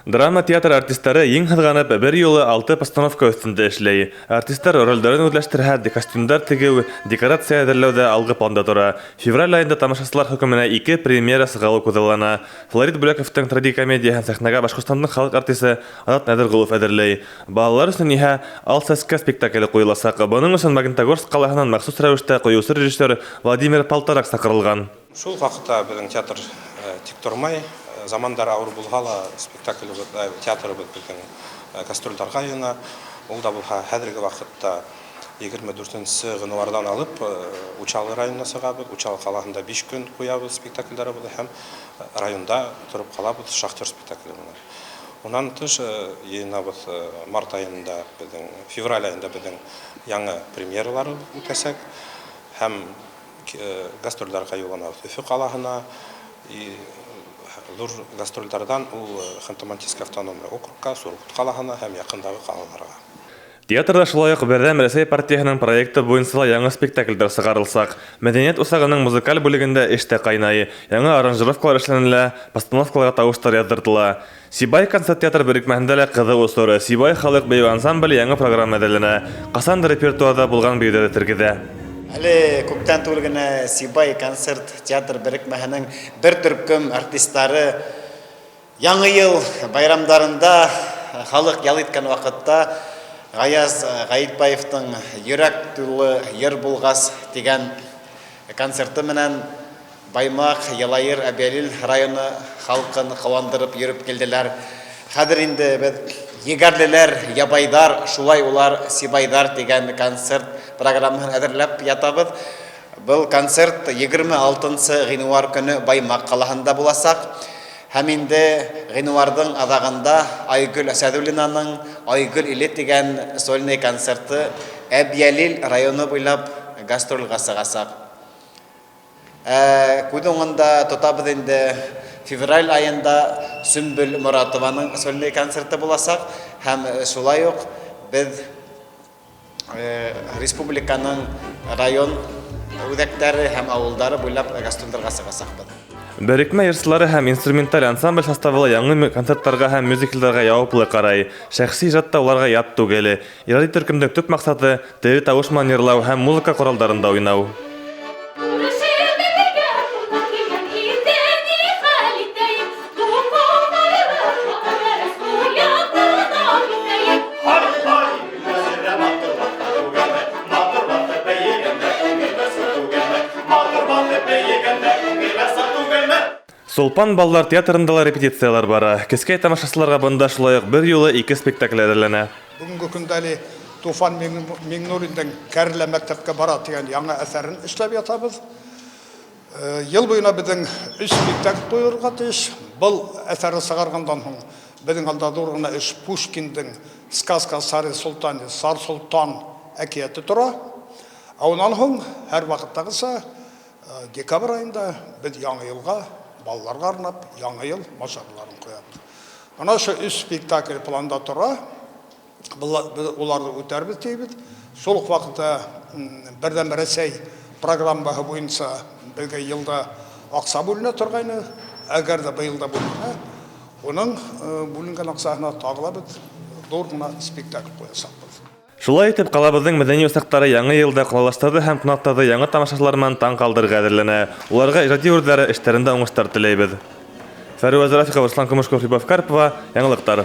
Драма театр артистары ең һыҙғанып бер юлы 6 постановка өҫтөндә эшләй. Артистар ролдәрен үҙләштерһә, костюмдар тегеү, декорация әҙерләү ҙә алғы планда тора. Февраль айында тамашасылар хөкөмөнә 2 премьера сығарыу күҙаллана. Флорид Бүләковтың трагикомедияһын сәхнәгә Башҡортостандың халыҡ артисы Азат Нәҙерғолов әҙерләй. Балалар өсөн иһә «Ал сәскә» спектакле ҡуйыласаҡ. Бының өсөн Магнитогорск ҡалаһынан махсус рәүештә ҡуйыусы режиссер Владимир Полторак саҡырылған. Шул ваҡытта беҙҙең театр тик тормай, замандар ауыр булһа ла спектаклебеҙ, театрыбыҙ беҙҙең гастролдарға йыйына. Ул да булһа хәҙерге ваҡытта 24 ғинуарҙан алып Учалы районына сығабыҙ. Учалы ҡалаһында 5 көн ҡуябыҙ спектаклдәребеҙҙе һәм районда тороп ҡалабыҙ «Шахтер» спектакле менән. Унан тыш йыйынабыҙ март айында беҙҙең, февраль айында беҙҙең яңы премьералар үтәсәк һәм гастролдарға юлланабыҙ Өфө ҡалаһына. Ҙур гастролдарҙан ул Ханты-Мансийский автономный округка, Сургут ҡалаһына һәм яҡындағы ҡалаларға. Театрҙа шулай уҡ Берҙәм Рәсәй партияһының проекты буйынса ла яңы спектаклдәр сығарылсаҡ. Мәҙәниәт усағының музыкаль бүлегендә эш тә ҡайнай. Яңы аранжировкалар эшләнелә, постановкаларға тауыштар яҙҙыртыла. Сибай концерт театр берекмәһендә лә ҡыҙыу осор. Сибай халыҡ бейеү ансамбле яңы программа әҙерләнә. Ҡасандыр репертуарҙа булған бейеүҙәрҙе тергеҙә. Әле күптән түгел генә Сибай концерт театр берекмәһенең бер төркөм артистары Яңы йыл байрамдарында халыҡ ял иткән ваҡытта Ғаяз Ғәйетбаевтың «Йөрәк тулы йыр булғас» тигән концерты менән Баймаҡ, Йылайыр, Әбйәлил районы халҡын ҡыуандырып йөрөп килделәр. Хәҙер инде беҙ «Егәрлеләр, ябайҙар, шулай улар сибайҙар» тигән концерт программаһын әҙерләп ятабыҙ. Был концерт 26 ғинуар көнө Баймаҡ ҡалаһында буласаҡ. Һәм инде ғинуарҙың аҙағында Айгөл Әсәҙуллинаның «Айгөл иле» тигән сольный концерты Әбйәлил районы буйлап гастролгә сығасаҡ. Күҙ уңында тотабыҙ инде февраль айында Сөмбөл Моратованың сольный концерты буласаҡ. Һәм шулай уҡ беҙ республиканың район үҙәктәре һәм ауылдары буйлап гастролдарға сығасаҡбыҙ. Берекмә йырсылары һәм инструменталь ансамбль составы ла яңы концерттарға һәм мюзиклдарға яуаплы ҡарай. Шәхси ижад та уларға ят түгел. Ижади төркөмдөң төп маҡсаты — тере тауыш менән йырлау һәм музыка ҡоралдарында уйнау. Сулпан балалар театрында ла репетициялар бара. Кескәй тамашасыларға бында шулай уҡ бер юлы 2 спектакль әҙерләнә. Бөгөнгө көндә әле Туфан Миңнуллиндың «Кәрлә мәктәпкә бара» тигән яңы әҫәрен эшләп ятабыҙ. Йыл буйына беҙҙең 3 спектакль ҡуйырға тейеш. Был әҫәрҙе сығарғандан һуң беҙҙең алда ҙур ғына эш Пушкиндың «Сказка о царе Султане», «Сар Солтан» әкиәте тора. Ә унан һуң һәр ваҡыттағыса декабрь айында беҙ яңы йылға балаларға арнап яңы йыл мажараларын ҡуябыҙ. Бына ошо 3 спектакль планда тора. Беҙ уларҙы үтәрбеҙ тейбеҙ. Шул уҡ ваҡытта Берҙәм Рәсәй программаһы буйынса беҙгә йылда аҡса бүленә торғайны. Әгәр ҙә быйыл да бүленһә, уның бүленгән аҡсаһына тағы ла беҙ ҙур ғына спектакль ҡуясаҡбыҙ. Шулай итеп, ҡалабыҙҙың мәҙәни усаҡтары яңы йылда ҡалалаштарҙы һәм ҡунаҡтарҙы яңы тамашасылар менән таң ҡалдырырға әҙерләнә. Уларға ижади үрҙәре эштәрендә уңыштар теләйбеҙ. Фәруаз Рафиқов, Руслан Көмөшков, Любовь Карпова, Яңылыҡтар.